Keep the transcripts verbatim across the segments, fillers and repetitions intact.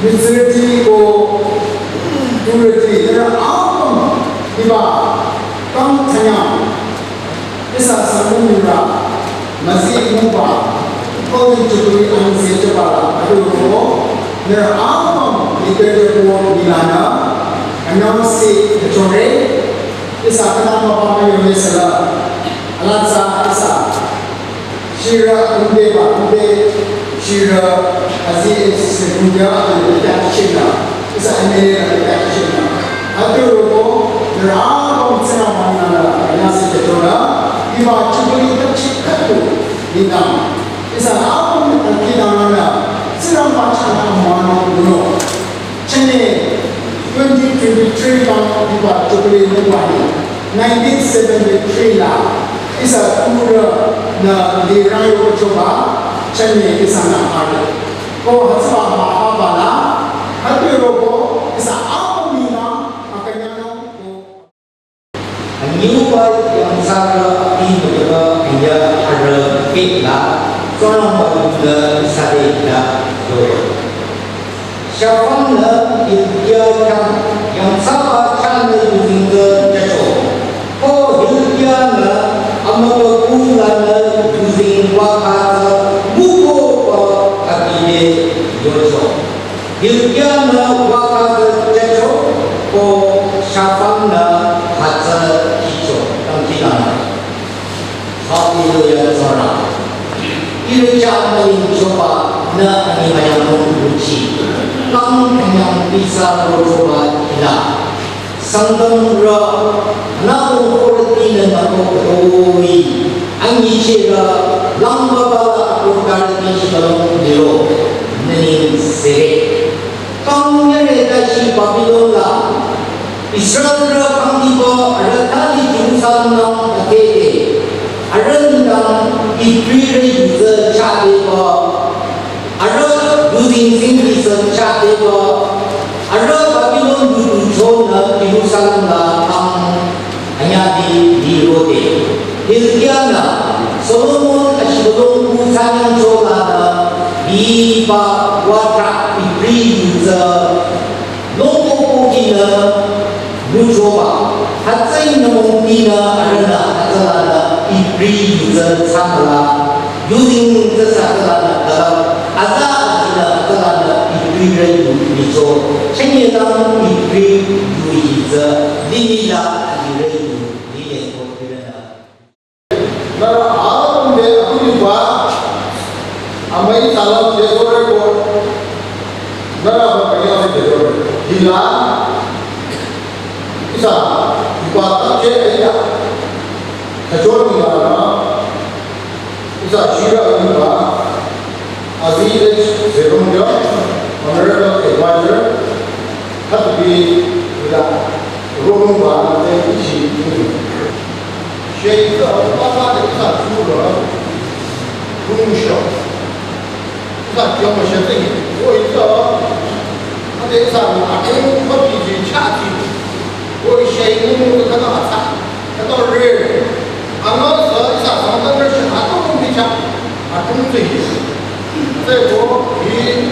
Mitsürüti ko turüti, nührü apüm hiba kang thanyang, ihsa sangmung yura, müzi muba, Golden Jubilee anse chaba la, adu ko, nührü apüm literature board nü lanü, announce chore, ihsa kanang mapang yore sala, alatsa ihsa. Shira kumbe ba kumbe, shira azi esi se kumbe ade ya chena. Ihsa M L A la ya chena. Adu roko, nührü apüm tsena manana la, ya se ke tona, hiba Jubilee tachi katu, nina. Ihsa apüm kidana, tsena machana mano no. Chene twenty twenty-three kang hiba Jubilee nungwa hi, nineteen seventy-three la, ihsa turü nü lirang yo choba, chene ihsa nü hare. Ko hütsüba mah haba la, hütsü roko, ihsa apüm nina, akanyano ko. Anyuba yangthsarü api müyaba anya arü fitla, Tsingrangba yunü ihsa te hita yo. Shaphangnü Hilkia khyang yangthsaba khyang nü yuzeng tsü jücho. Ko Hilkianü amübükuh lanü yuzeng waka tsü mükohba abi te yocho. Hilkianü waka tsü jücho, ko Shaphangnü hütsü khicho, dangkhidangnang. Hallelujah, Tsingrang. Ihrü chah müling choba nü ani mayang nung luchi. Kang kanyang pisa ro choba ila. Sangtamrü, nü authority nü nü ko koi. Anyichirü, langbaba la ko karati shibalong liro. Nü ning sere. Kang nyere dashi Babylon la, Israelrü kangdiba arüh thali Jerusalem nang atete, arüh nengdang Ibrarü yutsü chadeba, arüh yuzeng tsingdi sü chadeba, arüh Babylon yudu chonü Jerusalem la kang anyadi lirode. Hilkianü Solomon ashibalong kuh thsanyang cholanü biba watra Ibri yutsü longko kokinü yuchoba. Hütsüinü mongkinü arühnü hütsülanü Ibri yutsü thsamüla yuzeng tsü sü hütsülanü kala aza azinü hütsülanü Ibrarü yu yucho. Chenyelang Ibri yu hi tsü limih la alirü yu lile ko ihrünü. Nührü apüm te akhudiba amüi tsalang te sore ko. Nührü apüm kanya se te sore. Hila ihsa iba ta che aya. Kachor ni la na. Ihsa shira iba. Aziz Zerong, Honorable Advisor. Hütsübi hila. Romba te ichi. Shei tsü papa te ihsa tsuro. Rungsho. Ihsa kyoma shetseng. Wo ihsa. Ate ihsa atung kopi ji chati. Wo shei nung te kana atsa. Kana re. Anüsü ihsa Sangtamrü shi atung bicha. Atung te hi. Tsü ko hi.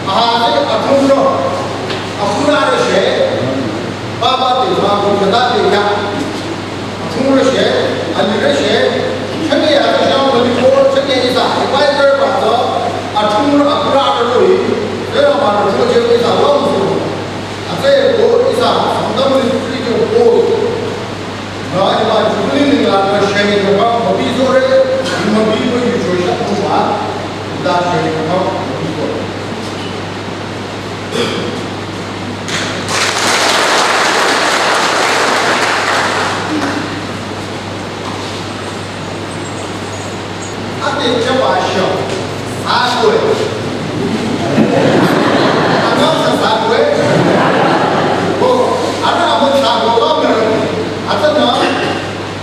Aha te atung ro. Akhunarü she. Baba te ma ko kata te ya. Athungrü she, alirü she, chünye ya shang mali ko, chünye ihsa advisor ba tsü, athungrü akhunarü lo hi, tsü ma rü cho che ihsa long so. Atse ko ihsa Sangtam ministry ko ko. Na iba Jubilee ninglang na she ni ka mabi sore, mabi ko yu cho sha ko ba, da she ni ka mabi sore. Ate chaba sho. Sakwe. Anam sa sakwe. Ko, ana amun sakwe ba mer. Ata na.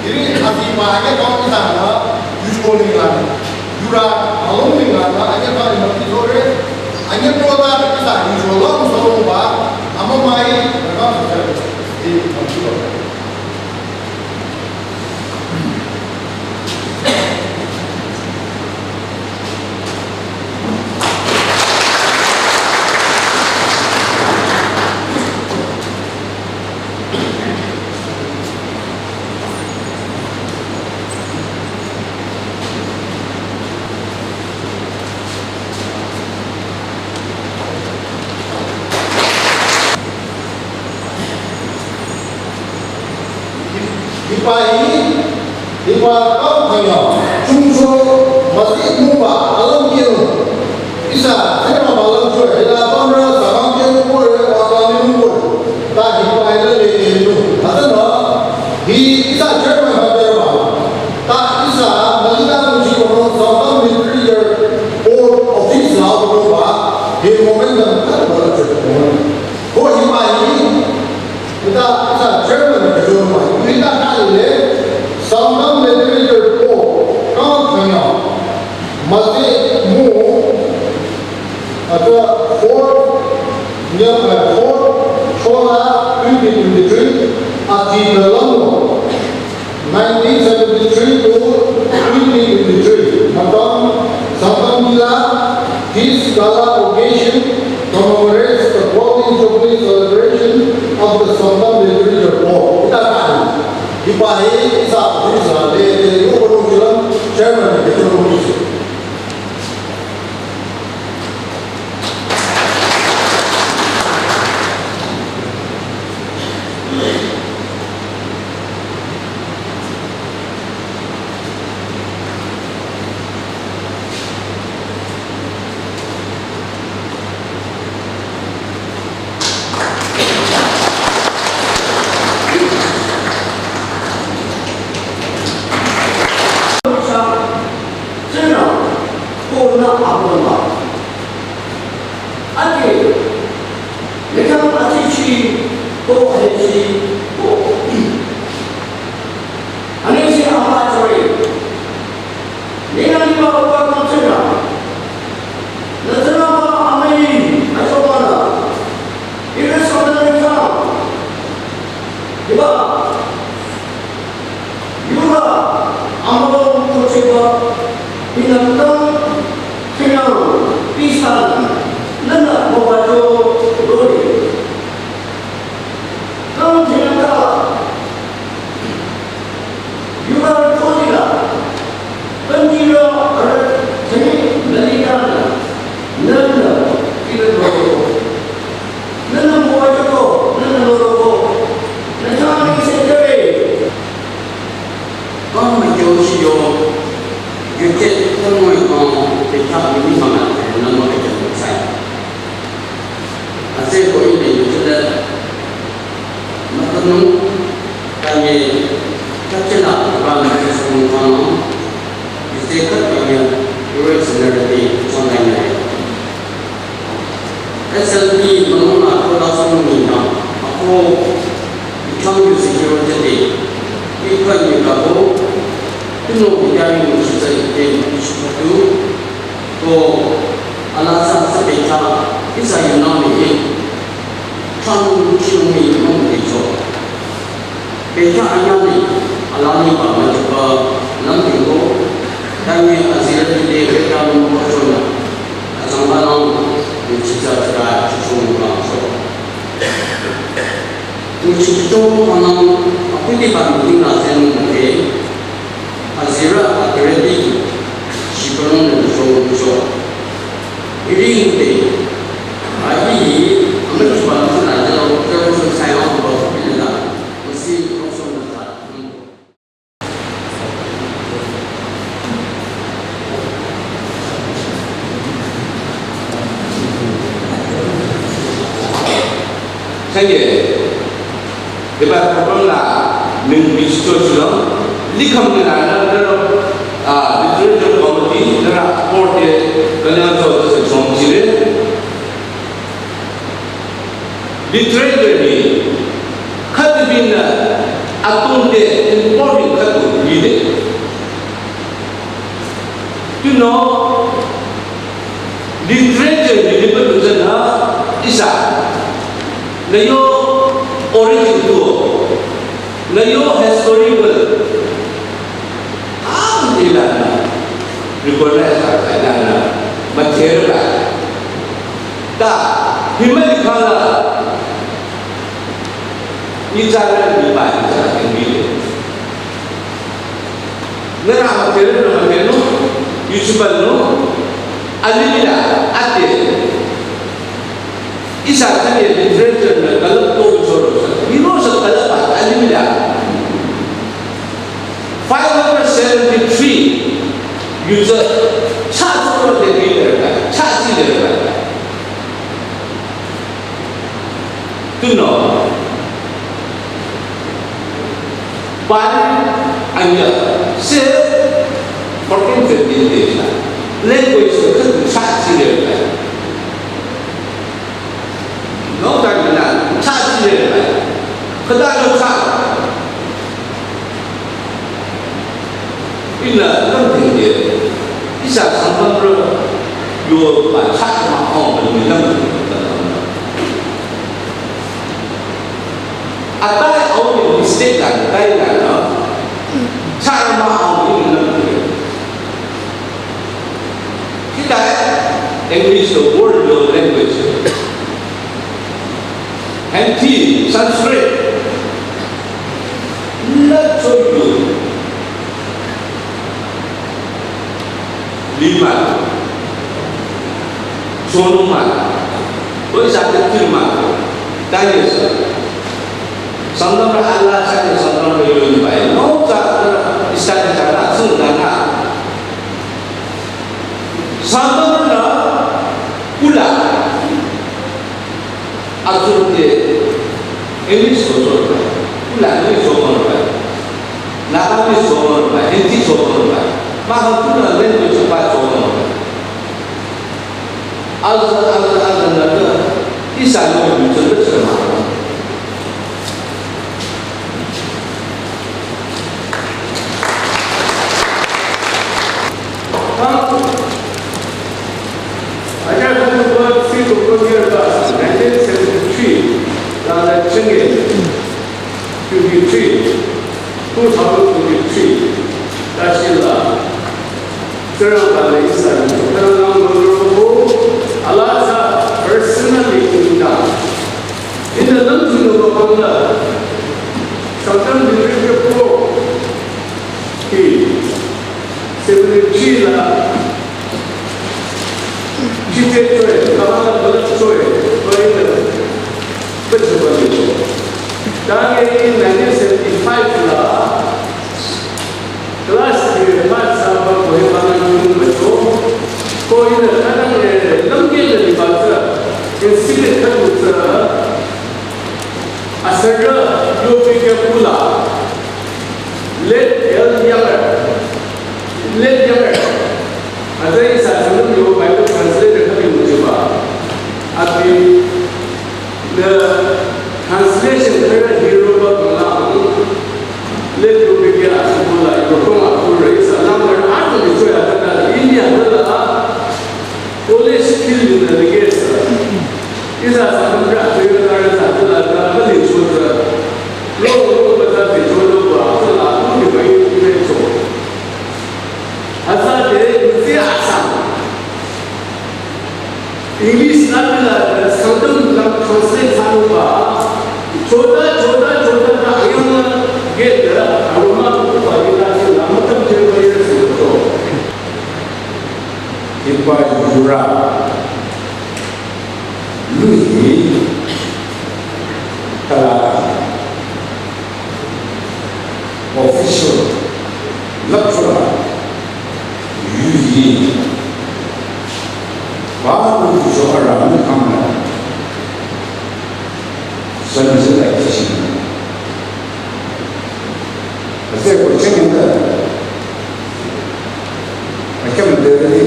Iri asi ba ake kong sa na. Yucho ni la. Yura along ni la. Ake ba ni ma ki sore. Ake ko da ni sa yucho long so ba. Ama mai. Anam sa. Iri ma ki sore. Hiba hi, hiba kang thanyang, chungcho, müsi mungba, alam kenu. Ihsa, tsena malam cho, hila bamra, sakang kenu kore, wa kang kenu kore. Ta hiba hila le kenu. Hütsünü, hi ihsa chairman ha chairman. Ta ihsa, malita muji kono, Sangtam Literature Board office la kono ba, hi momentum khat ba la chairman. Ko hiba hi, Ita, ita chairman ka jo ma. Ita ka ile, Sangtam Literature Board, kang thanya. Müsi mu, ata four, nya, uh, four, chola, twenty twenty-three, ati belamo. Nineteen seventy-three to twenty twenty-three, Madam Sangtam Gila, this gala occasion commemorates the golden jubilee celebration of the Sangtam Literature Board. Ita kan, hiba hi, isa, isa, le, le, yo, kono, chairman, le, kono, Ake, lekang ati chi, ko he chi, ko. Ani chi ama chore. Nina ni ba ba ko tsena. Na tsena ba amai, aso ba na. Ire so na lekang. Iba. Yura, amaro kocheba, inatang, kenyang, pisan, nana mobajo, lori. Kang kenyang ka, yura kotila, Pantira, ara, tani, nalidana, nana, ila loro. Nana mobajo, nana loro. Nana chani sekere. Kang mükyo shiyo, yuche tangoi kang, pekha mini mama, namo pekha sai. Ase ko ine yuche le, makanung, kanye, kachela, kang, sung kang, yuche kat kanye, yuche nerati, chang kanye. S L P manung la production ni na, ako, ikhang yu security de, ikhang yu kako, tuno bidari ni shisa ite, shisa tu, ko, ala sa sa beta, isa yu na mi, khang yu mi, mong de jo. Pekha anyang ni, alani ba majuba, nang tingko, tangi azira tide reka nung kochona, azang ba nang, ni chicha chicha chichung ba so. Ni chichung ba nang, apiti ba meeting na zen nung ke, azira akireti, shibarong nung so so. Iri nung te, ahi, amai chiba nung na jalo, jalo so sayang ba, pili na. Thank you. Hiba program la ning bisto chilo. Likham ni na na na, ah, literature committee na board de kanya so se som chile. Literature ni khati bin na atung de important khatu ni de. You know, literature ni de patu jana isa. Na yo origin tu. Na yo historical. Ang ilan na. Recognize ka ilan na. Material ka. Ta, himali kala, ni jala ni ba, ni jala ni bi. Nara ma tere na ma tere no, yusuban no, alimila, ate. Isa kane literature na kalap to choro sa. Ni no sa kalap ba, alimila. Yutsü, cha tsuro de leader ba, cha chi leader ba. Tunüo. Bari anya se fourteen fifteen days la. Language se khüdu cha chi leader ba. No ta ni na cha chi leader ba. Khüta lo cha. Ihnü lümdhingde, ihsa Sangtamrü yoba chah mah-ong mah lümdhingde. Atai aunü mistake la, atai la, no? Chah mah-ong mah lümdhingde. Hita English the world your language. Hindi, Sanskrit. Not so good. Lima. Sonoma. Koi sate firma. Tanya sa. Sangtamrü Allah sa, Sangtamrü yun bai. No sa, istana sa, sundana. Sangtamrü na kula. Atsudhre English sosorba, kula English sosorba, Nagamese sosorba, Hindi sosorba, mahkhang kula language ba sosorba. Aza, aza, aza, aza, ihsa yo yutsü tsü ma. Aja kanu ba si ko ko ni ba nineteen seventy-three la la chenge fifty-three, two thousand twenty-three ta shi la. Tsingrangba le ihsa nyi ko, Tsingrangba le ko, ala sa personally inda. Inda lam tunu ko pangla, Sangtam Literature Pro ki seventy-three la, kite choe, kabala bala choe, choe na, becho bala choe. Tani nineteen seventy-five la, class ke pass saba kohe bana nung becho. Ko ina kana ne lamke ne ni ba sa. Institute ka tu sa. Asara yo pe ke pula. Let young younger. Let younger. Ada isa sebelum yo Bible translator kami mencoba. Abi The translation kara hiroba kala, let go begin as Mola, you don't have to raise a number, I don't enjoy that. India, the Polish killed in the gates. Is a Sandra, the Kara, the Kara, the Kara, the Kara, Hasa de, you see, Assam. English la la Sangtam la translate thsanoba, chota, chota, chota ta ayang la ge da aroma ko ba ila ke la matam je ba ye se to. Ipa yura lui ta official lecturer yuyi ba lu jo ara mi kama san zela kishi. Ase ko chimunda. Akem deri.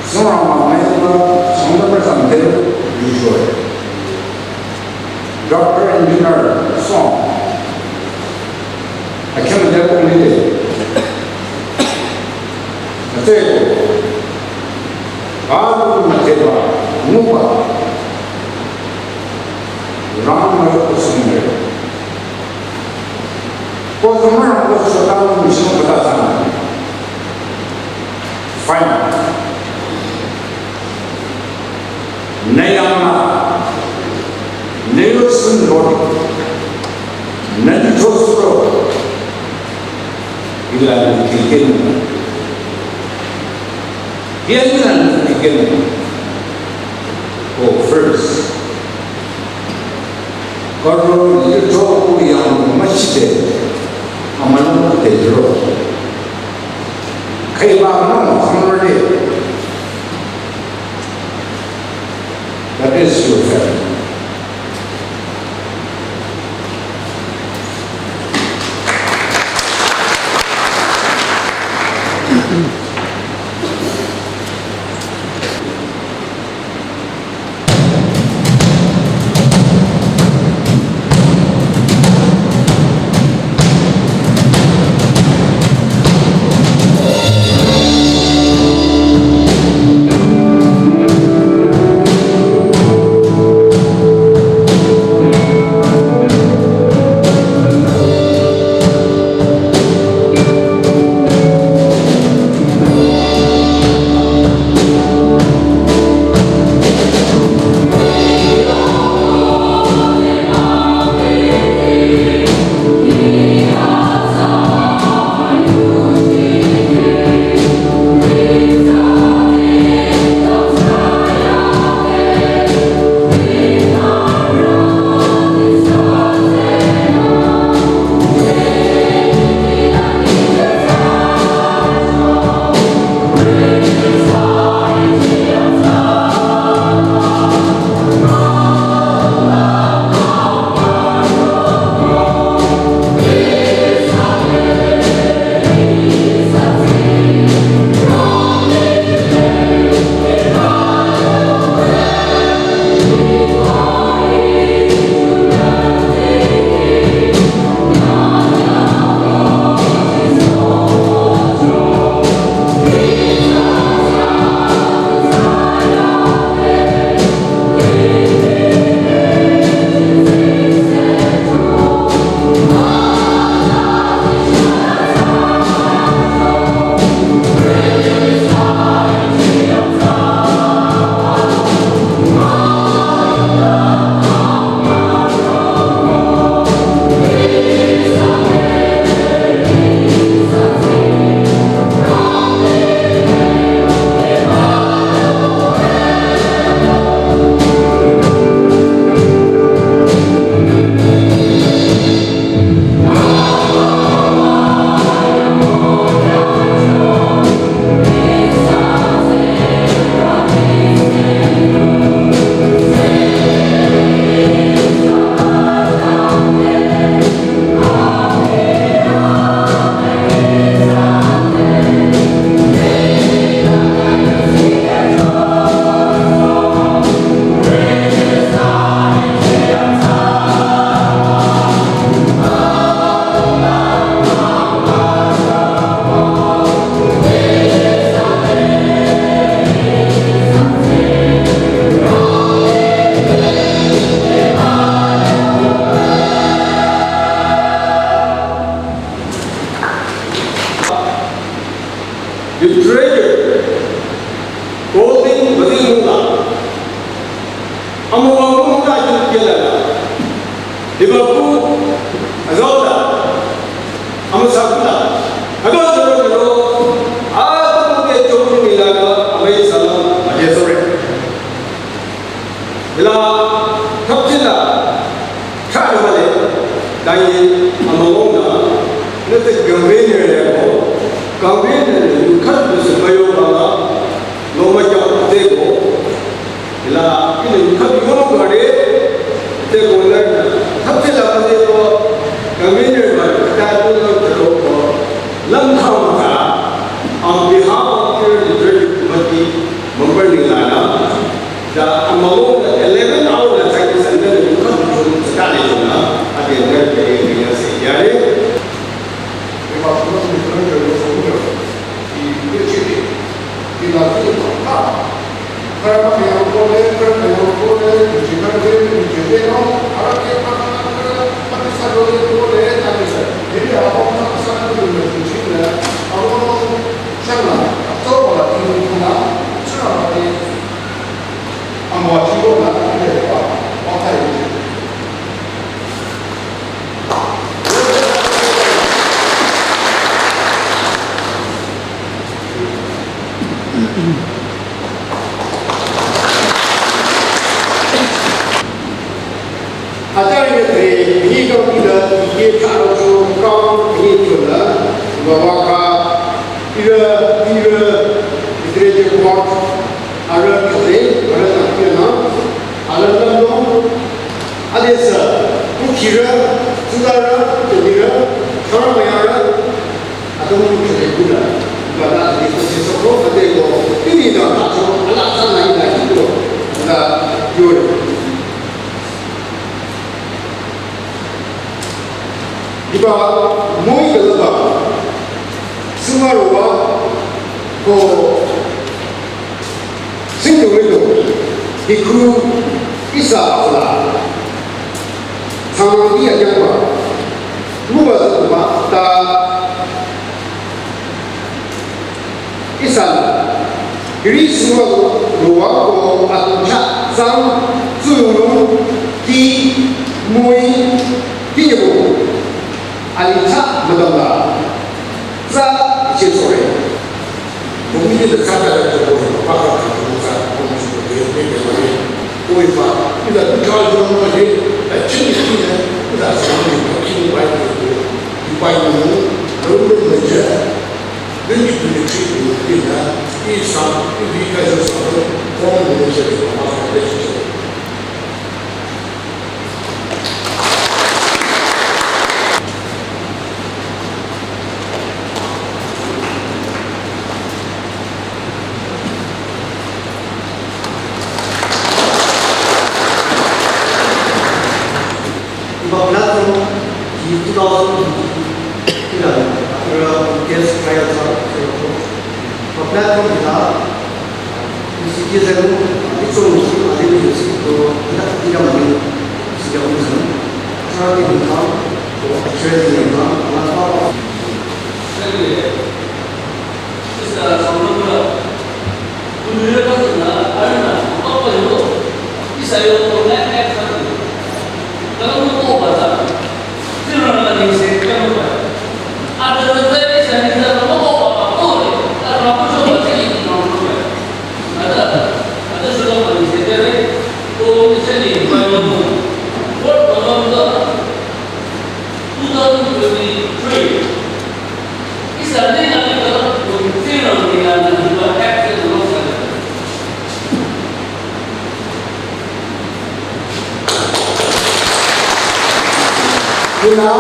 Sura ma mai ma sura ma sam deri yujo. Doctor Engineer Song. Akem deri ko mide. Ate ko. Ba ko mate ba. Muba. Ram ma ko sumre. Ko tümürang ko shota lo mission kata sana. Fine. Neyama. Neyosun body. Nani chosro. Ila ni kiken. Ila ni kiken. Ko first. Karo yito ku yang machite, amano te dro. Hey, Baba, no, I'm ready. That is your family. You treasure golden Madinga. Amüwanung ta yukela. Liverpool, Azota, Amusakula, Adozoro, Adamuke Chomila, Amai Salam, Ajesore. Ila, Kapchila, Tradumale, Dai, Amalonga, Nete Gambenia, Gambenia, you can't be Sumayo, Loma Jam, Teko, Ila, ila yukha yono gare, te ko la, thapse la pase ko, convener ba, ta ko la ko, lam kham ta, on behalf of the Literature Committee, member ni la na, da amalo na eleven hour la sa ki sanda ni yukha ko sa ka le na, a de na de ni ya se ya re. Acharyate, ni ka pida, ye tharo so, ka, ni chula, baba ka, ira, ni Arüh khüde, arüh nü künü, arüh nü lo, adesü, kukhirü, tsudarü, tsudirü, tharmayarü, atümung khüde kula, bala ade ko sisoko, ade ko, tini da, ala sana ina kiko, la, yore. Hiba moi kalaba, suma roba, ko singdo rido, hiku ihsa afla, tsamang iya jangba, muba zaba ta, ihsa, hiri suma roba ko atucha sang tsuru ki moi ki yebo. Alicha madam la. Za iche sore. Mungkin kita kata ada tu boleh apa kata kita mungkin boleh ni boleh. Oi pa, kita tu kalau cuma boleh, eh, cini cini, kita sama ni, kita cini baik tu, baik tu, lalu dia belajar. Then you do the treatment, you know, it's some, you guys are some form of relationship, relationship. Hiba platform hi two thousand twenty-three la, after, uh, guest trial sa, hiba platform hila, citizen, uh, itsong, uh, itsong, uh, ila, ila mani, sila mani, charity income, uh, charity income, uh, Ina,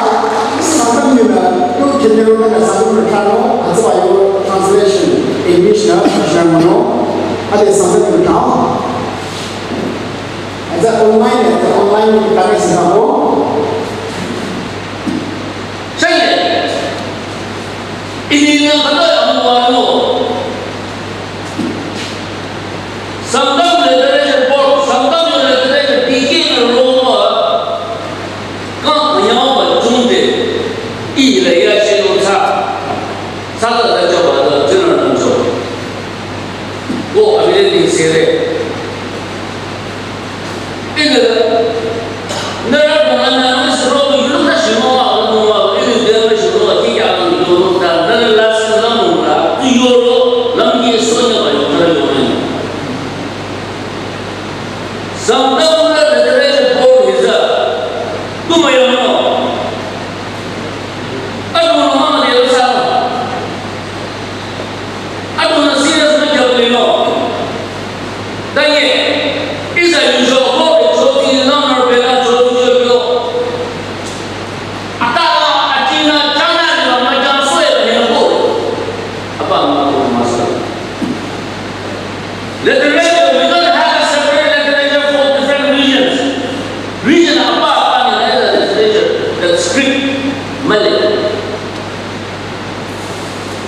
Sangtam yuna, tu kemero na Sangtam na kano, atsa yo translation, English na, German no, ade Sangtam yuna kano. Atsa online, atsa online kano sisamo. Chale. Ini na kano ya mwano. Sangtam literature board, Sangtam literature teaching roma, ka anyao ba chungde, i la ya shi lo cha, cha la la cha ba la, general na cho. Ko abile ni sere. Ina, nara mama na, nara suro, yulu ka shimo wa, wa, wa, yulu de wa shimo wa, ki ya, wa, yulu da, nara la, la, la, la, tu yoro, lam ye so nya wa, yulu, nara yoro. Sangtam la, la, la, la, la, la, la, tu ma ya no. Adu na mama de la sa. Adu na serious na kya bole no. Danye, isa yujo ko, choti na na pela choti yo yo. Atala, atina, chana, na ma chana, so e ne ko. Apa ma ko masa. Literature, we don't have a separate literature for different regions. Region apa apa ni ada literature, that script, Malay.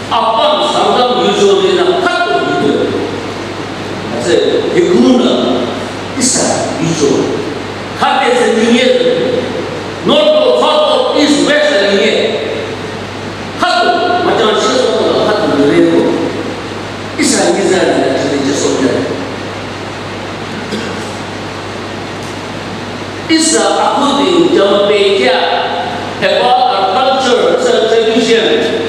Apam Sangtam yujo de na khat yujo. Ase, yekuna, isa yujo. Khat se niye, north ko, south ko, east, west se niye. Khat, macam sih, khat yujo. Isa ngiza na, jadi jaso ya. Isa according to Jamaica, about our culture, it's a tradition.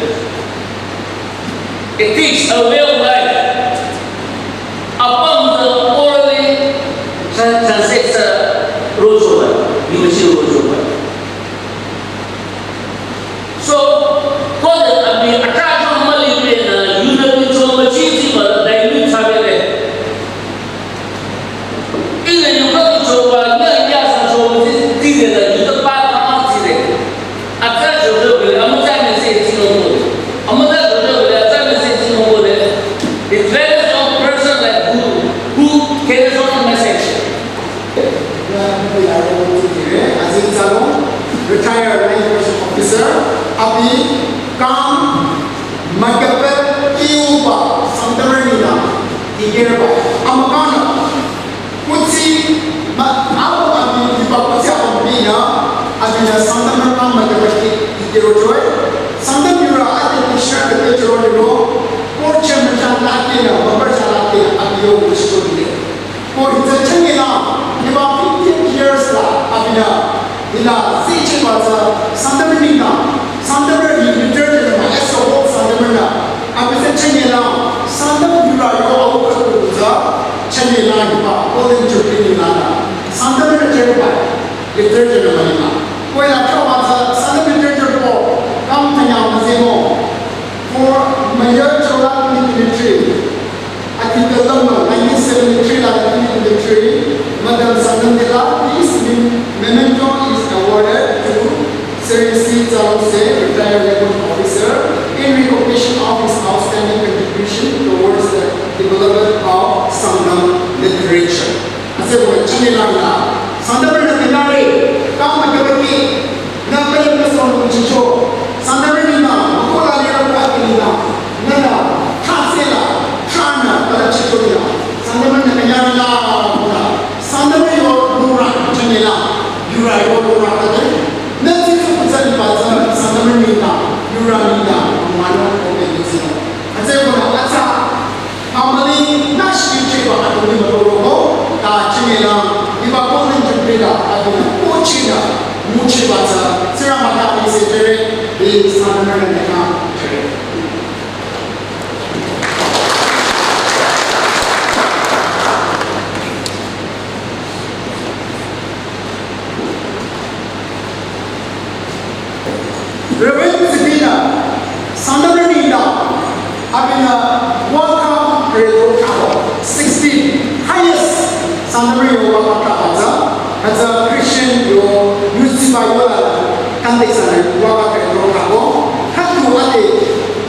It takes a way of life. Upon the orally trans-, translates, uh, rojo, you machine rojo. So, ko de ami attraction mali pe na, yunü ni cho ma chi chi ma, dilute sa pe Azin Zalong, retired line officer, abi kam makape kiuba Sangtamrü nina igerba amakana. Kuthsi ma abu abi iba kuthsi abu bina, abina Sangtamrü kam makape ki igero joy. Sangtam yura ate kishra kete joro dero, ko chairman chan lakena, member chan lakena, abi yo kuthsi ko dile. Ko hitsü changela, iba fifteen years la, abina, ila zichi ba tsü, Sangtamrü nina, Sangtamrü hi literature ma, as a whole Sangtamrü na, abi tsü changela, Sangtam yura yo au ka tu tsü, changela iba, Golden Jubilee nina na, Sangtamrü na changela, literature na ma nina. Ko ila ka ba tsü, Sangtam literature ko, kam tanya ma zemo, for Mayor Chola twenty twenty-three. Article number nineteen seventy-three la twenty twenty-three, Madam Sangtam Dela, this mem-, memento is awarded to Sri C Zalongse, retired record officer, in recognition of his outstanding contribution towards the development of Sangtam literature. Ase bo chani lang la, Sangtam na kinare, kam kabaki, na pale na son kuchicho, Sangtam ni na, ko la ni na ko ati ni na, na na, trasela, trana, pala chicho ni na, Sangtam na kanyara na, na, Sangtam yo nura chani la, yura yo nura kate, na tito kutsani patsa, Sangtam ni na, yura ni na, mano ko be ni na. Ase bo na, asa, Amali nashi cheba atumi matoroko, ta chimela, iba konen chupela, atumi kochina, muchiba tsü, tsira mata ni setere, e sanamana neka, tere. Reverend Zibina, Sangtamrü nina, abina, waka grade sixteen, highest Sangtamrü yo waka kaba tsü, hütsü Christian yo, yusiba yo la, kante sana waka grade kaba, hütu ate,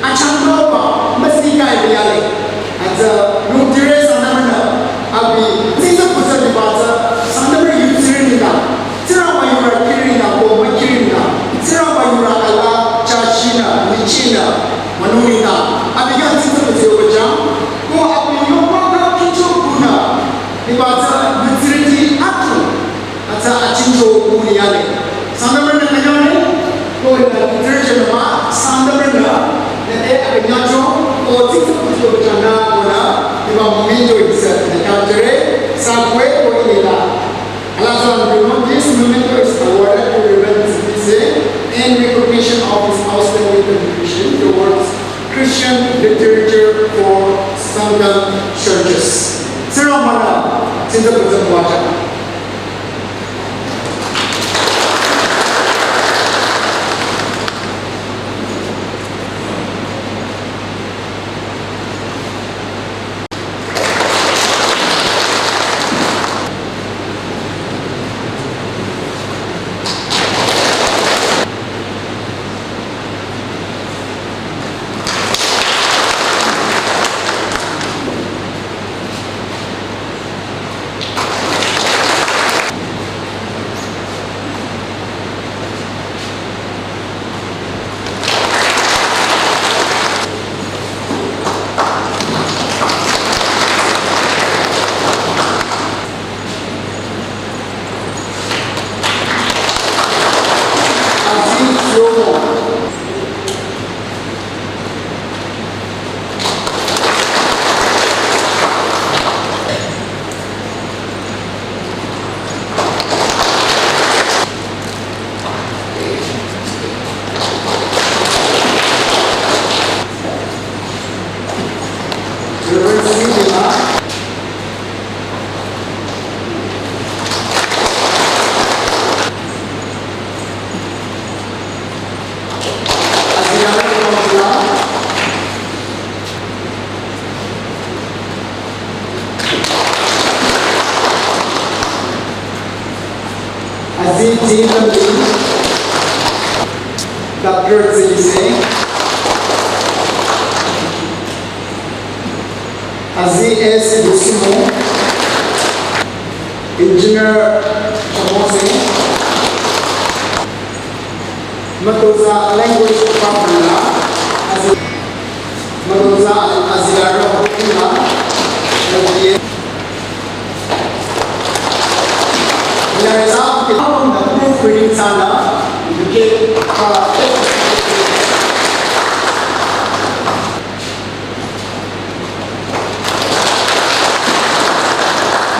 achangro ba, masi kai biyale. Hütsü lungtire Sangtamrünü, abi, tsitsa kutsa liba tsü, Sangtamrü yutsiri nina. Tsira wa yura kiri nina, ko ma kiri nina. Tsira wa yura ala, chashina, nichina, manunina. Abi ya tsitsa kutsa yobaja. Ko abi yo ma ka kicho kuna. Liba tsü yutsiri ti atu. Atsa achincho kuni yale. Sangtamrünü kanyane, ko ina literature ma, Sangtamrünü, ne e akanyacho, ko tsitsa kutio chana kona, iba momento isa ne kajere, sa kwe ko inela. Alazan, you know, this memento is awarded to Reverend Zibise in recognition of his outstanding contribution towards Christian literature for Sangtam churches. Sira mana, tsitsa kutsa mwacha. Aziz T. Lambi, Doctor Zilise. Aziz S. Busimo, Engineer Chamose. Mütozah language department la, azi-, mütozah azila rü hukula, L P A. Yare sa, ki hapam da proofreading sana, ki, uh,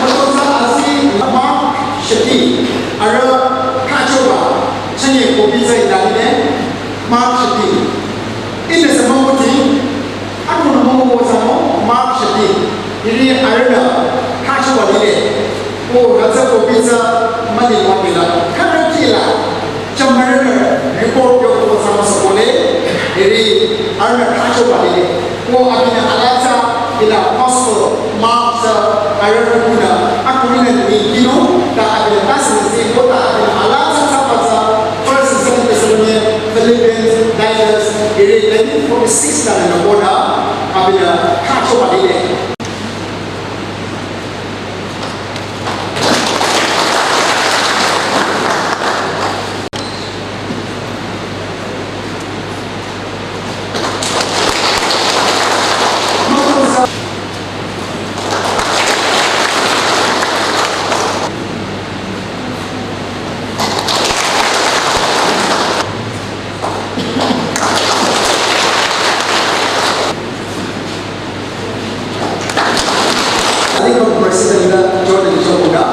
Mütozah azi Mark Shati, arüh khachoba, chanye copy tsü idalile, Mark Shati. Ihnü sü münguti, akunü müngu wosamo, Mark Shati. Hiri arühnü khachoba lile. O, hütsü copy tsü mülilwa mila. Khürü kihla. Chambarünü report yo ko sama sokole, eri arühnü khachoba lile. Ko abinü alatsü ila gospel Mark tsü arühnü kunü akurinü ni kino, ta abinü tasini si ko ta abinü alatsü tsü patsa First and Second Thessalonians, Philippians, Titus, eri nineteen forty-six la nü koda abinü khachoba lile. President Jordan Chokuda.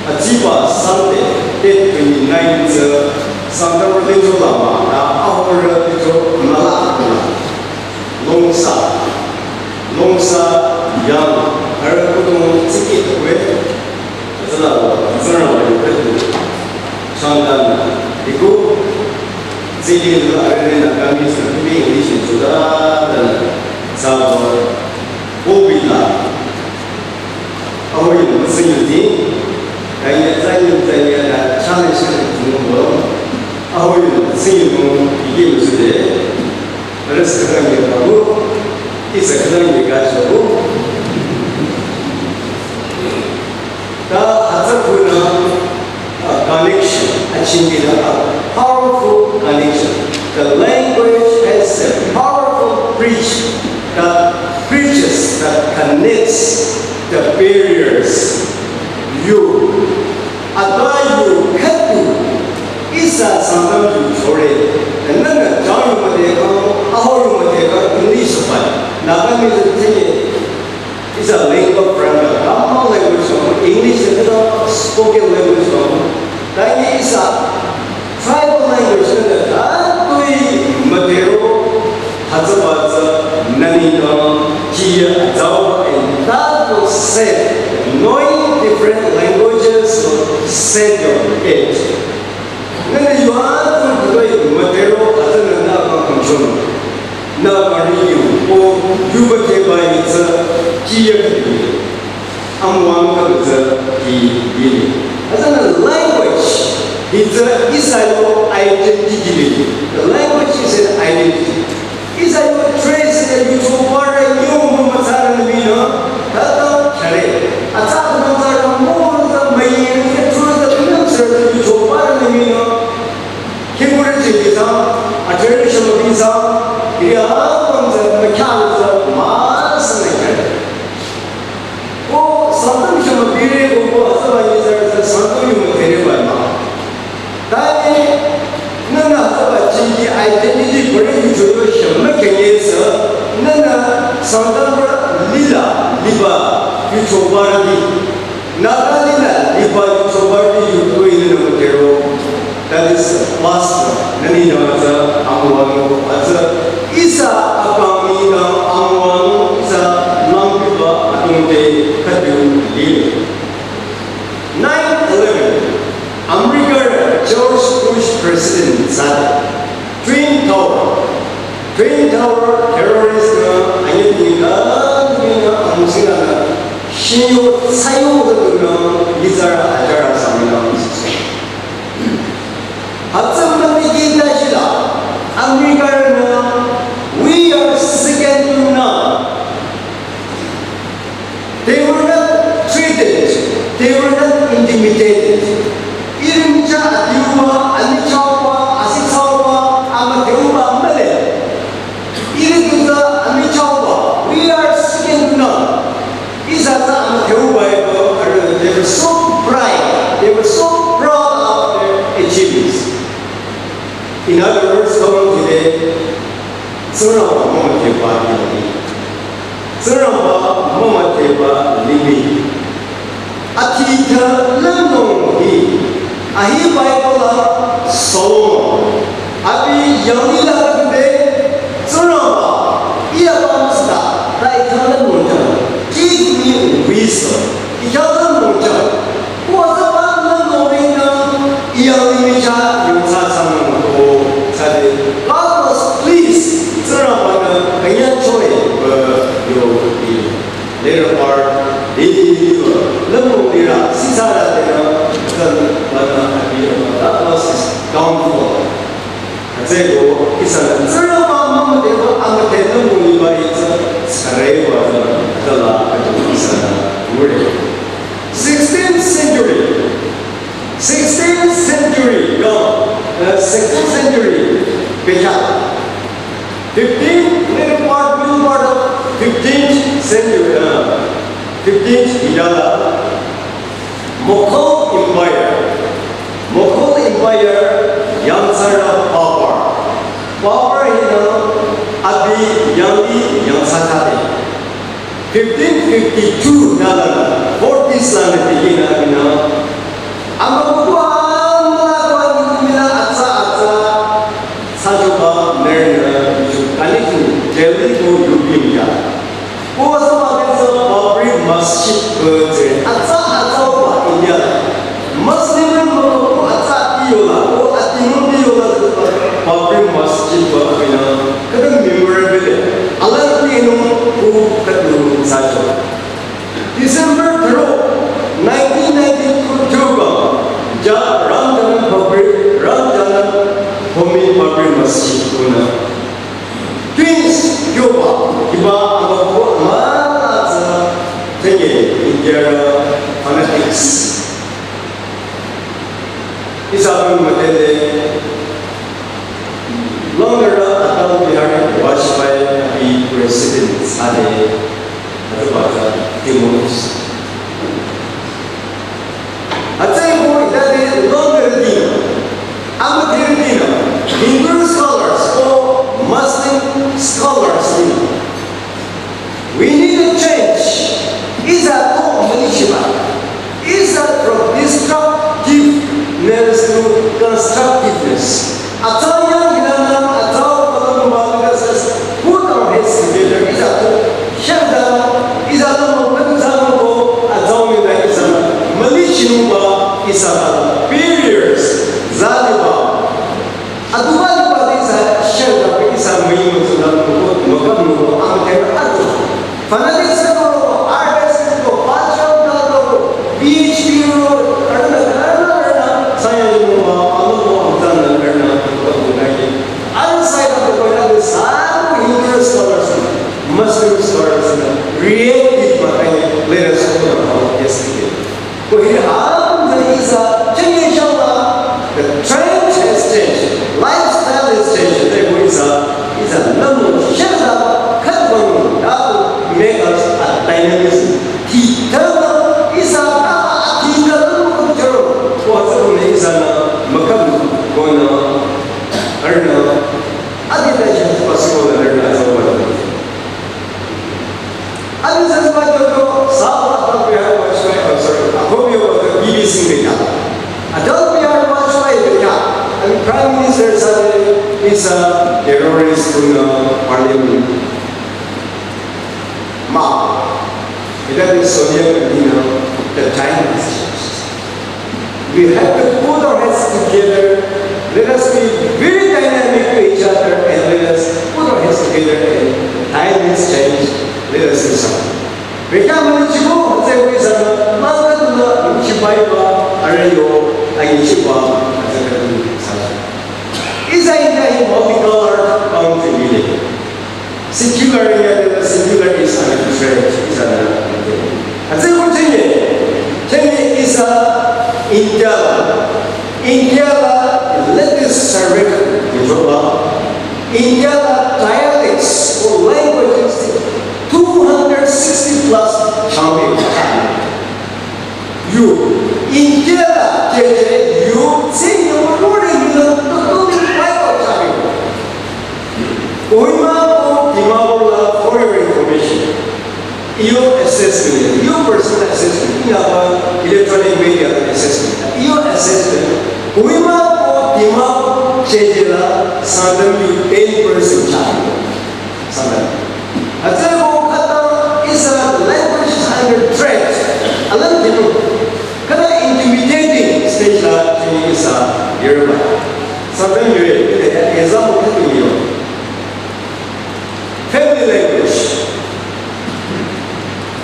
Atsiba Sunday, date twenty-nine tsü, Sangtam Lithro lama, ta ahorü Lithro mala kula. Longsa, Longsa yang, arüh kudung tsiki tukwe, zala, zala wa yukwe tu, Sangtam, iku, tsiki tu arüh na kami sa, kami English tu da, da, sa, Bobila, Ahoyun müsüyuti, kanya zanyu zanya la challenge tungo. Ahoyun müsüyuti, iki müsüde. Rest kanya kabu, isa kanya kachobu. Ta hütsü kuna, uh, connection, achingila, a powerful connection. The language has a powerful bridge that bridges, that connects the barriers. Yu, ata yu khüdu, ihsa Sangtam yu chore, nana jang yu made ka, aho yu made ka, English bai, Nagamese te, it's a lingua franca, common language of English, the spoken language of, that is a tribal language, the, that we, Mateo, hütsüba tsü, nani dang, jia, zao, and that was said, knowing different languages was said of it. Nene yuatu doi Mateo hütsü nü nü kang kangchon. Nü kari yu o yuba ke bai tsü kiya kari. Amwang ka tsü ki yini. Hütsü nü language, it's a, is a identity. The language is an identity. Ihsa yo trace nü yucho parü nyo mümütsa rü nü mii nü, tata chare. Atsa künang tsa rü mo rü tsa mayi rü tsa trü tsa künang sü rü nü yucho parü nü mii nü. Kiburi chiki tsa, a tradition of tsa, kiri a pang tsa, mükya tsa, ma sü nü chare. Ko Sangtam shama bire ko ko hütsüba nyi tsarü tsü Sangtam yu müdhere ba ma. Tani nühnü hütsüba chingi identity bari yu choyo shama kenge sü nühnü Sangtam bra lila liba yu choba radi. Naga lila liba yu choba radi yu koi nühnü müdhero. That is pastor. Nani nü tsü amüwanung tsü ihsa akang nengdang amüwanung tsü nangbiba atungte khüdu lile. Nine eleven, America George Bush president tsü Twin Tower, Twin terrorist nü anyüti nü nü amüsina nü shiyo sayo nü nü lizara ajara samina. Hütsü mütiki tashila America nü we are second to none. They were not treated, they were not intimidated. Irimcha adiuba, anichauba, asitsauba, amüdheuba mühle. Iri tuza anichauba, we are second to none. Ihsa tsü amüdheuba ebo, they were so pride, they were so proud of their achievements. In other words, come today, Tsingrangba mümüdheba yangdi. Tsingrangba mümüdheba limih. Athitha lümnung hi. Ahi Bible la Solomon. Abi yangdi la künde Tsingrangba iya ba müsta ta ikha lümnung jang. Give me wisdom. Ikha lümnung jang. Kuwa sa ba lümnung ringnü iya limih ja yungsa sangnung ko sade. God was pleased. Tsingrangba nü kanya choi ba yo di. Later part, di di di ba lümnung di ra sisa ra de na zan ba na abi ba. That was his downfall. Hütsüeko ihsanü Tsingrangba mümüdheba amüdhe lümnung liba itsü sare ba zan atala katu ihsanü ngure. Sixteenth century. Sixteenth century, no, uh, sixteenth century, bekya. Fifteenth, middle part, middle part of fifteenth century, uh, fifteenth hiyala, Mughal Empire. Mughal Empire yangthsarü Babur. Babur hinü abi yangdi yangthsa thsade. Fifteen fifty-two nü la, forties lanü tikehna abinü, amübükuh amüla ko amübükuh amüla atsa atsa thsachoba nührünü yuzu kani khu Delhi ko U P mii ya. Ko asüba tetsü Babri Masjid ko tsü atsa atsa ba India la. Muslim moko ko atsa ti yola, ko ati mung ti yola, Babri Masjid ba abinü, khüta memorable. Alang ti nung ko khüta nung thsacho. December thro, nineteen ninety-two ba, ja Ram Janam Babri, Ram Janam Bhoomi Babri Masjid konü. Twins kyoba, hiba amübükuh amüla tsü, tenge, India fanatics. Ihsa apüm müdhele, langnürü Atal Bihari Vajpayee abi president thsade, hütsüba tsü Timorese. Hütsüeko hütsüde langnürütinü, amüdherütinü, Hindu scholars ko Muslim scholars tinü. We need a change. Ihsa ko mülichiba. Ihsa from destructiveness to constructiveness. Atsa yang hinanü, atsa palang balagases, put our heads together. Ihsa ko shanda, ihsa lamo penzano ko, atsa mina ihsa mülichinungba, ihsa barriers, zaliba. Adubali badi sa shel da pe isa mei mo tsu da mo ko mo ka mo ko am te na atu. Fanatics ko, artists ko, cultural ko, B H P ko, arna arna arna saya mo ma alo ko am tan na arna ko ko na ki. An sai da ko na de sa Hindu scholars, Muslim scholars, creative ba, let us talk about yesterday. Ko hi ham de isa, chenge shang la, the trend has changed, lifestyle has changed. Therefore, isa, isa namu shang la, khat bang, that will make us a dynamism. Ti tama, isa tama, a ti tama, ko chero, ko sa ko ne isa na, makam, ko na, arna, adi da shi, pasu ko na, arna, sa ko na. Ani sasa ba to to, sa ba Atal Bihari Vajpayee, I'm sorry, Akhomyo ba to B B Singh beta. Atal Bihari Vajpayee beta. Ani Prime Minister sa de, is a terrorist in the parliament. Ma, ita de Sonia Gandhi na, the time has changed. We have to put our heads together. Let us be very dynamic to each other and let us put our heads together Let us say something. Bekya mani chibu, hütsü ko ihsa nü, maka nü, chibai ba, are yo, ayi chiba, hütsü ko ihsa. Ihsa India hi multicolor boundary mile. Secular India de la secular is an threat, ihsa nü. Hütsü ko chenye, chenye ihsa India la, India la, let us surrender, India la dialects or languages, two hundred sixty plus champion. You, India la, J J, you, sing the word in the, the, the Bible champion. Kohima ko Dimapur la, for your information. Iyo assessment, iyo personal assessment, ina ba electronic media assessment. Iyo assessment, Kohima ko Dimapur J J la, Sangtam yu ten percent champion. Sangtam. Hütsü ko khüta ihsa language is under threat. Alam dinu. Khüta intimidating stage la chini ihsa yirba. Sangtam yue, example khüta yo. Family language.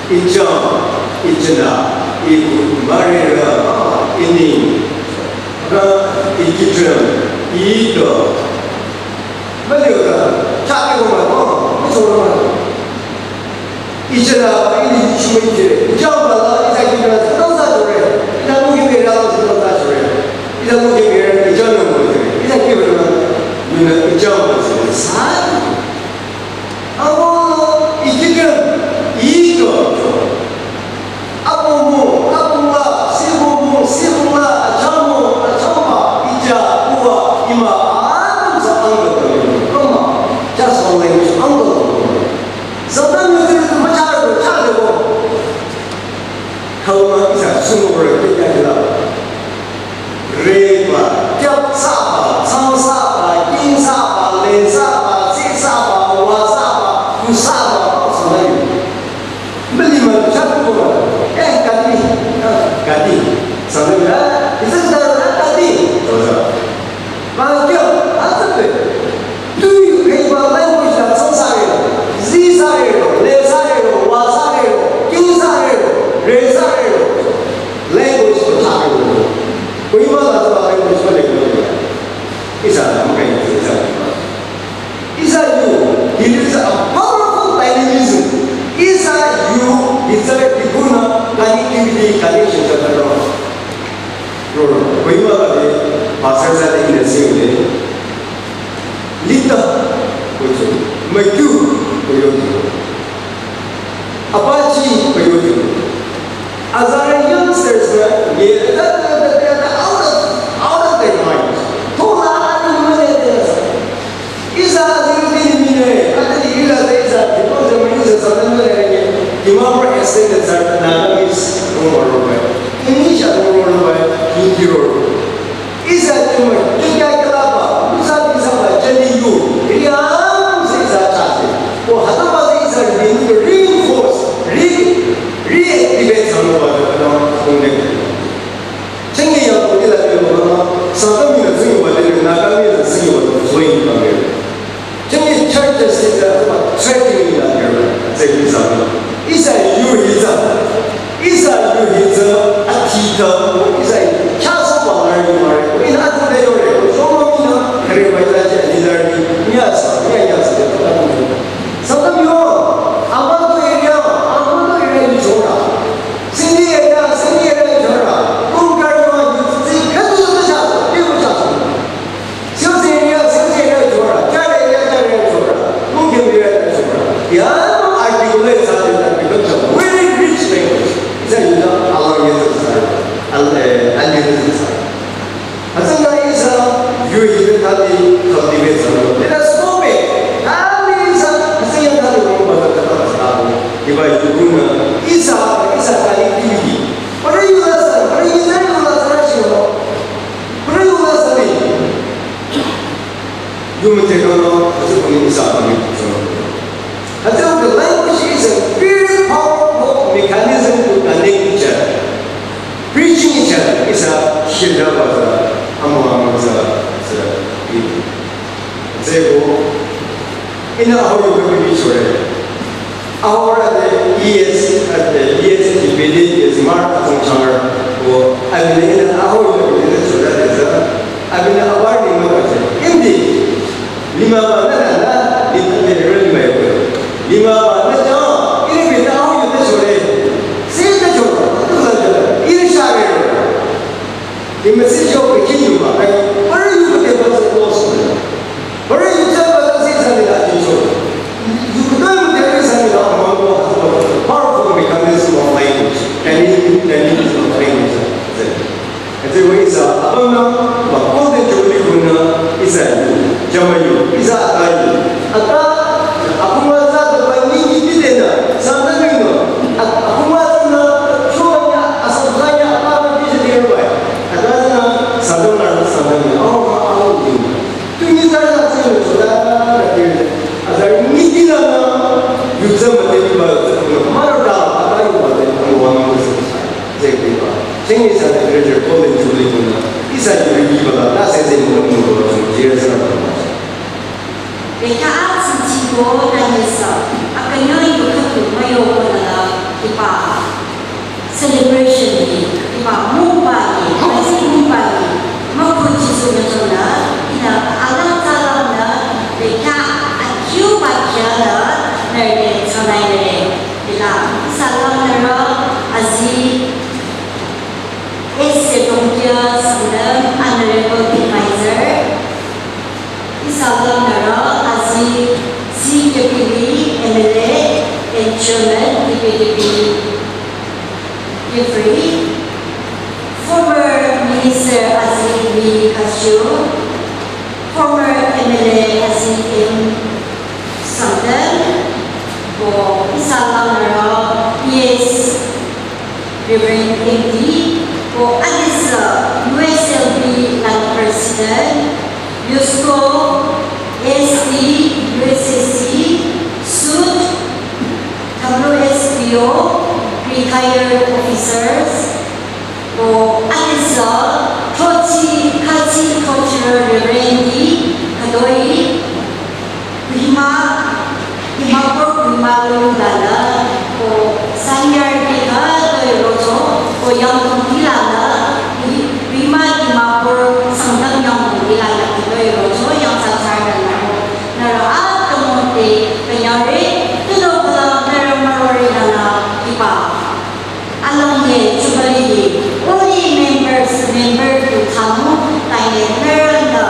Icham, ichana, iku, marera, ini, ka, ikicham, ito. Mali ota, chati ko ma ko, mi choro ma ko. Ichara, ini chumai jire. Ichara la, ita kibra, ita sa jore. Ita mugi mera, ita sa jore. Ita mugi mera, ita no mo jore. Ita kibra, mina ichara sa. Amo, ikibra, ito. Apomo, apola, sibomo, sibola, achamo, achama, ija, uwa, ima, anam sa uncle. Come on. Just one language, uncle. Sangtam yuzeng tu machar ko, char ko. Khauma ihsa sungore kya kya. Reba, kyap saba, chang saba, king saba, le saba, si saba, wa saba, ku saba, Sangtam yu. Mali ma char ko. Eh, kati, ah, kati. Sangtam yu, ah, ihsa sa kati. Tosa. Ba kya, ah, sa pe. Tui kaiba language la tsang sa re, zi sa re, le sa re, wa sa re, king sa re, re sa re. Language ko cha re. Kohima la sa language ko le ko. Ihsa la mo kai ihsa. Ihsa yu, it is a powerful dynamism. Ihsa yu, it's a big connectivity, connection to the Lord. Lord, Kohima la de, pastor sa de, in the same way. Lita, koyo, Matthew, koyo, Apache, koyo. As our youngsters, uh, they, they, they, they are out of, out of their minds. Tola, I don't know that they are. Ihsa, I don't know that they are. I don't know that they are. Because the minister, Sangtam, they are, they are more extended, sir, than Nagamese, no more, no more. English, no more, no more. Hindi, no more. Ihsa tumor, kikya kalaba, usa bisa ba, jani yu, riyam se ihsa chase. Ko hataba se ihsa reinforce, re, reactivate sangba da kana kongde. Chingi ya ko ila ko ma, Sangtam mi na zingi ba de, Nagami na zingi ba, fluent ba de. Chingi churches is a threatening la here, say this. Ihsa yu hi tsü, ihsa yu hi tsü, atita, ihsa yu, kya so ba la yu ma re, ina tu de yo re, so ma mi na, kare ba ila je leader ni, nya sa, nya nya sa, Sangtam yo, ama to area, ama to area ni chora. Sindhi area, Sindhi area ni chora. Kum kar yo, yu tsi, katu to cha, yu cha. Sales area, sales area chora, char area, char area chora, mungkin area chora. Ya, articulate sa de ta, because it's a very rich language. It's a, you know, along with the, al-, eh, along with the. Hasan na ihsa, yu yi ta di, cultivate sa. Let us stop it. Ali ihsa, hasan ya ta di, kung ba ta ta ta. Iba yu na, ihsa, ihsa ta di, di, di. Para yu la sa, para yu la sa, yu la sa, yu la sa. Pray with us today. You may take on, as a community, as a community. As the language is a very powerful mechanism to connect each other. Preaching each other is a shield of us, among us, uh, people. Therefore, in our community, Ahora de E S, de E S, de B D, de Smart, atong changar, o, abinü ina ahora de bide chora de za, abinü abar ni ma kaje. Indi, lima ba na na na, lima de re lima yo. Lima ba na ja, iri bide ahora de chore. Se de chora, tu la de, iri share. The message of the kingdom, right? Where you put the person lost? Where you tell the person is a little joy? You could not tell the person about one powerful mechanism of language. Can you, can you use of language? Ate wa isa abang na ba golden jubilee kuna isa jamayu isa atayu ata akuma za da ba ni ni ti de na sa na ni no akuma za na chuo ya asa za ya apa na ti de ba ata za na sa da na sa na ni oh ma a lo ni tu ni za na se no so da na ti a za ni ti na na yu za ma de ba ma da ata yu ba de ko wa na se Zengdiba, Chinese literature golden jubilee kuna, isa jubilee bala, ta se zengdiba kuna, jira sana kuna. Beka atsintibo na nisa, akanyo yu katu mayo kuna la, iba celebration ni, iba mumba ni, kasi mumba ni, makuji suna jona, ina ala tala na, beka akiu ba kia na, na ne, tsanai ne. Ila, isa langnürü azi S. Sedongkia Sangtam, Honorable Advisor. Isa langnürü azi C. Kepili, M L A and Chairman, D P D P Kiphire. Former Minister azi V. Kashu. Former M L A azi M. Sangtam, ko isa langnürü E S Reverend M D, ko adisa U S L B lang President, USCO, S D, U S S C, SUD, W S P O, retired officers, ko adisa, Tochi, Kachi, Cultural Reverend, Kadoi, Kohima, Dimapur, Kohima lung lala, ko sanyar dika toi rocho, ko Yangon dilala, Kohima, Dimapur, Sangtam Yangon dilala toi rocho, yang sa char lala ko, nara at kamote, kanyare, tudo kala, nara marore lala, ipa. Along ye jubilee ye, only members, member tu thamu, taile nara na,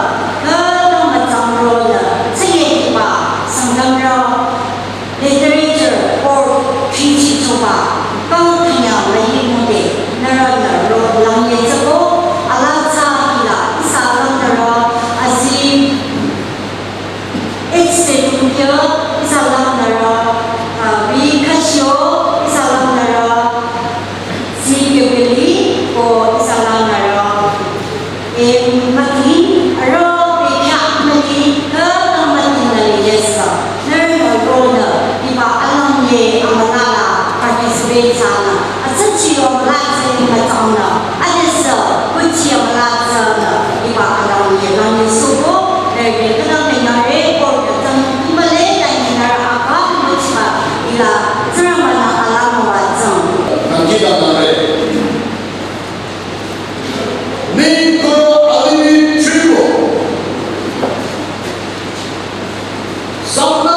kano matsang ro na, tsaye kipa, Sangtamrü, literature, or, treaty choba, kang kanya layi mode, nara na ro lang ye tsako, ala tsa kila, isa kang nara, azim, It's the Tokyo, isa langnürü, uh, V. Kashu, isa langnürü, C. Kepili, ko isa langnürü, M. Matin, aro, V. Kya Matin, ka ka Matin na le yes ka. Nürü na ro na, iba alang ye amala la participate sana. Atsa chi yo amala tse ni matsang na. Adisa, kuchi amala tsa na, iba alang ye lang ye suko, nürü ye ka na me na re, ko ka tang, imale, ta ni na ra apa, kuchi ba, ila, tsara ma na ala ma wa tsang. Nangkita nare. Niko alimi tribo. Samna